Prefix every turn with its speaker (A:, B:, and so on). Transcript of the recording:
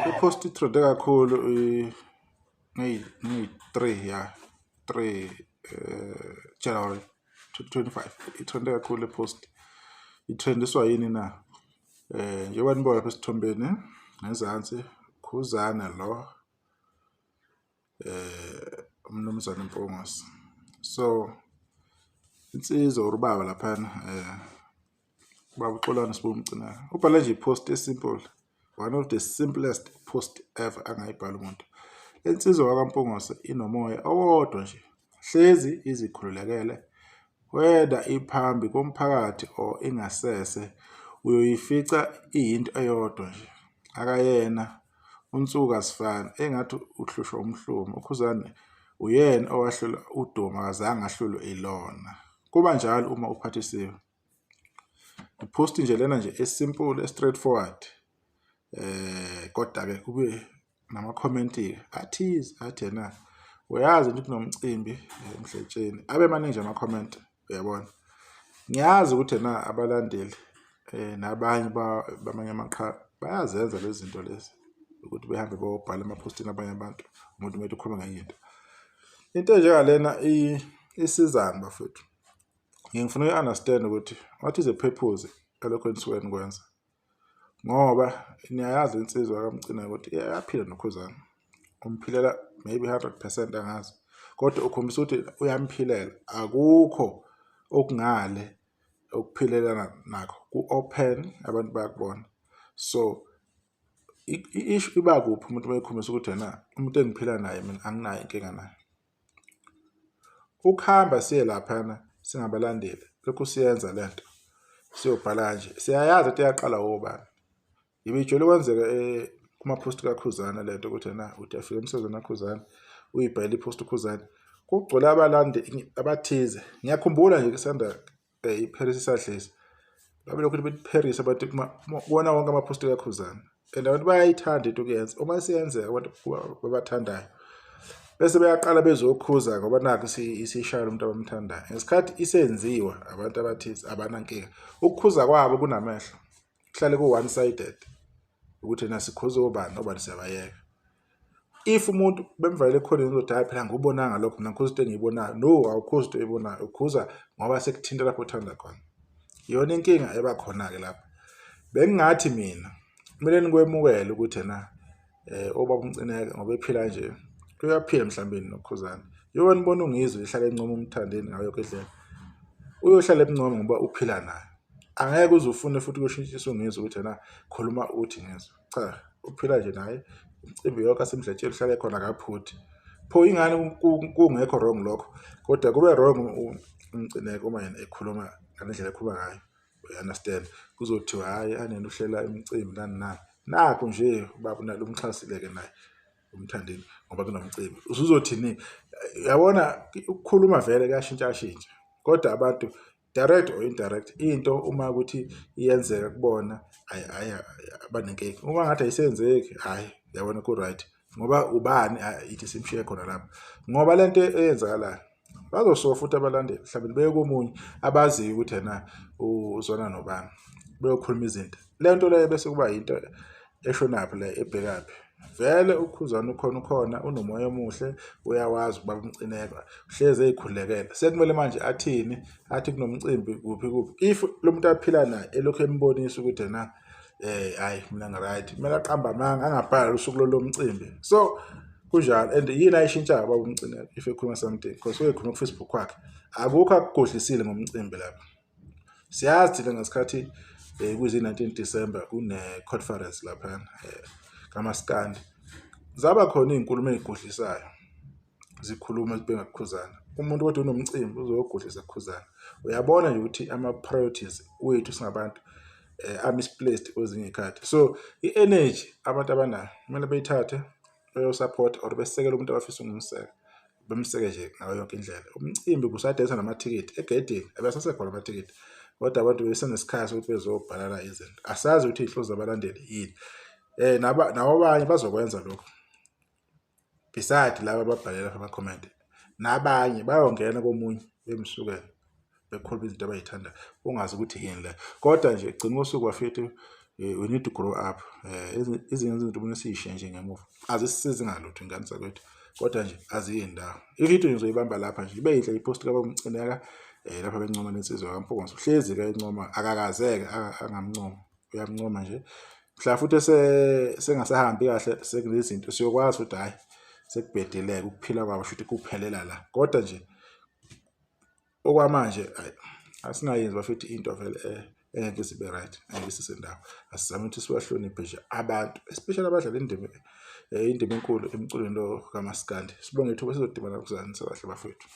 A: I-post i-trende kakhulu ngeyi-3, ya, 3 January 2025. I-trende kakhulu le post. Itrendiswa yini na? Njengoba nibona lapha esithombeni ngezansi, Khuzana lo, uMnumzane Mpungose. So insizwa or ubaba laphana, ubaba uXolani Sibu Mcineka, ubhale nje i-post e-simple, one of the simplest post ever angayibhala umuntu. Insizwa wakwaMpungose inomoya owodwa nje, hlezi izikhululekele, whether iphambi komphakathi or ingasese, uyoyifica iyinto eyodwa nje. Akayena uNsuku asifani, engathi uhlushwa umhlume. UKhuzani uyena owahlula udumo, akazange ahlulwe ilona. Kuba njalo uma uphathisiwe. I-post nje lena nje e-simple, e-straight forward, kodwa ke kube nama-comment athize athi yena uyazi ukuthi kunomcimbi eMdletsheni, abe maningi nje ama-comment, uyabona. Ngiyazi ukuthi ena abalandeli nabanye bamanye amaqhawe bayazenza lezi zinto lezi ukuthi behambe beyobhala emaphostini abanye abantu, umuntu uma ethi ukhuluma ngenye into. Into enjengalena isizani, bafowethu? Ngiye ngifuna uku-understand ukuthi what is the purpose yalokho enisuke nikwenza, ngoba niyayazi insizwa kaMcineka ukuthi iyaphila noKhuzani, umphilela maybe 100%, angazi, kodwa ukhombisa ukuthi uyamphilela. Akukho okungale okuphilelana nakho, ku-open, abantu bayakubona. So i-issue iba kuphi umuntu uma ekhombisa ukuthi yena umuntu engiphila naye mina anginayo inkinga naye? Ukuhamba siye laphana singabalandeli, lokhu siyenza lento, siyobhala kanje, siyayazi ukuthi yaqala obani. Ibijwayele ukwenzeka kuma-post kaKhuzana lento, ukuthi ena uthi afika emsakazweni kaKhuzani, uyibhale i-post uKhuzani, kugcwele abalandeli abathize. Ngiyakhumbula nje kusanda iParis isadlisa, babelokhu bethi Paris abantu kuwona wonke ama-post kaKhuzani, and abantu bayayithanda into ukuyenza. Uma isiyenzeka, abantu babathandayo bese beyaqala bezokhuza ngoba nakhu isishayela umuntu abamthandayo. Ngesikhathi isenziwa, abantu abathize abanankinga, ukukhuza kwabo kunamehlo, kuhlale ku-one sided, ukuthi na sikhuza obani, obani siyabayeka. If umuntu bemvalele ekhoneni, uzothi, "Hayi phela, angikubonanga lokho mina, ngikhuza into engiyibonayo." No, awukhuzi into oyibonayo, ukhuza ngoba sekuthinta lapho othanda khona. Iyona inkinga eba khona-ke lapho. Bengingathi mina kumele nikwemukele ukuthi ena obaba uMcineka, ngoba ephila nje, uyaphila mhlawumbe noKhuzani. Njengoba nibona uNgizwe ehlala encoma uMthandeni ngayo yonke indlela, uyohlala emncoma ngoba uphila naye. Angeke uze ufune futhi ukushintshisa uNgizwe ukuthi ena khuluma uthi Ngizwe. Cha, uphila nje naye, imicimbi yonke aseMdletsheni uhlale khona, akaphuthi. Pho ingane kungekho wrong lokho, kodwa kube wrong uMcineka uma yena ekhuluma ngale ndlela ekhuluma ngayo. You understand? Kuzothiwa hhayi, anene uhlela imicimbi, nani nani. Nakhu nje ubaba unalo umxhasile-ke naye uMthandeni ngoba kunomcimbi. Usuzothini? Yabona, ukukhuluma vele kuyashintshashintsha, kodwa abantu, direct or indirect, into uma ukuthi iyenzeka kubona, hhayi hhayi, abanenkinga. Uma ngathi ayisenzeki, hhayi, yabona, ku-right ngoba ubani ithi simshiye khona lapho, ngoba lento eyenzakalayo bazosuka futhi abalandeli mhlawumbe beye komunye abaziyo ukuthi yena uzwana nobani, beyokhuluma izinto. Le nto leyo bese kuba yinto eshonaphi le, ebhekaphi. Vele uKhuzani ukhona, ukhona, unomoya omuhle, uyawazi ubaba uMcineka, uhlezi ey'khululekele. Sekumele manje athini? Athi kunomcimbi kuphi kuphi, if lo muntu aphila naye elokhu embonisa ukuthi ena hhayi, mina ngi-right, kumele aqambe amanga, angabhali usuku lolo mcimbi. So kunjalo. And yini ayishintshayo ubaba uMcineka if ekhuluma something? Because uyekhuluma ku-Facebook wakhe, akukho akugodlisile ngomcimbi lapho. Siyazi thina ngesikhathi kuzi-19 December kune-conference laphana kamaskandi, zaba khona iy'nkulumo ey'godlisayo, zikhuluma zibheka kuKhuzana. Umuntu kodwa unomcimbi uzoyogodlisa kuKhuzana. Uyabona nje ukuthi ama-priorities wethu singabantu a-misplaced kwezinye iy'khathi. So i-energy abantu abanayo kumele beyithathe beyo-support or besekele umuntu abafisa ukumseka, bemseke nje ngayo yonke indlela. Umcimbi kusadayiswa namathikithi egedini, abesasekhona amathikithi, kodwa abantu besenesikhathi sokuthi bezobhala izinto. Asazi ukuthi iy'nhloso zabalandeli yini. Nabo abanye bazokwenza lokho beside laba ababhalela ama-comment. Nabanye bayongena komunye bemsukela bekhuluma izinto abayithandayo, ungazi ukuthi yini le. Kodwa nje gcina usuku bafethu, we need to grow up. Ezinye izinto kumele siyishiye nje ngemuva, azisisizi ngalutho ingane zakwethu, kodwa nje aziyi ndawo. Ividiyo ngizoyibamba lapha nje, ibe yinhle ipost kaBaba lapha bencoma lensizwa kaMpungose. Uhlezi-ke encoma, akakazeke angamncoma, uyamncoma nje. Mhla futhi sengasahambi kahle sekunezinto siyokwazi ukuthi hhayi sekubhedileke ukuphila kwabo, shuthi kuphelela la. Kodwa nje okwamanje hhayi asingayenzi bafethu into vele engeke ize right, angeke isise ndawo. Asizame ukuthi sibahloniphe nje abantu, especially abadlala indima enkulu emculweni lo kamaskandi. Sibonge ithuba, sizodibana kuzani sekahle bafethu.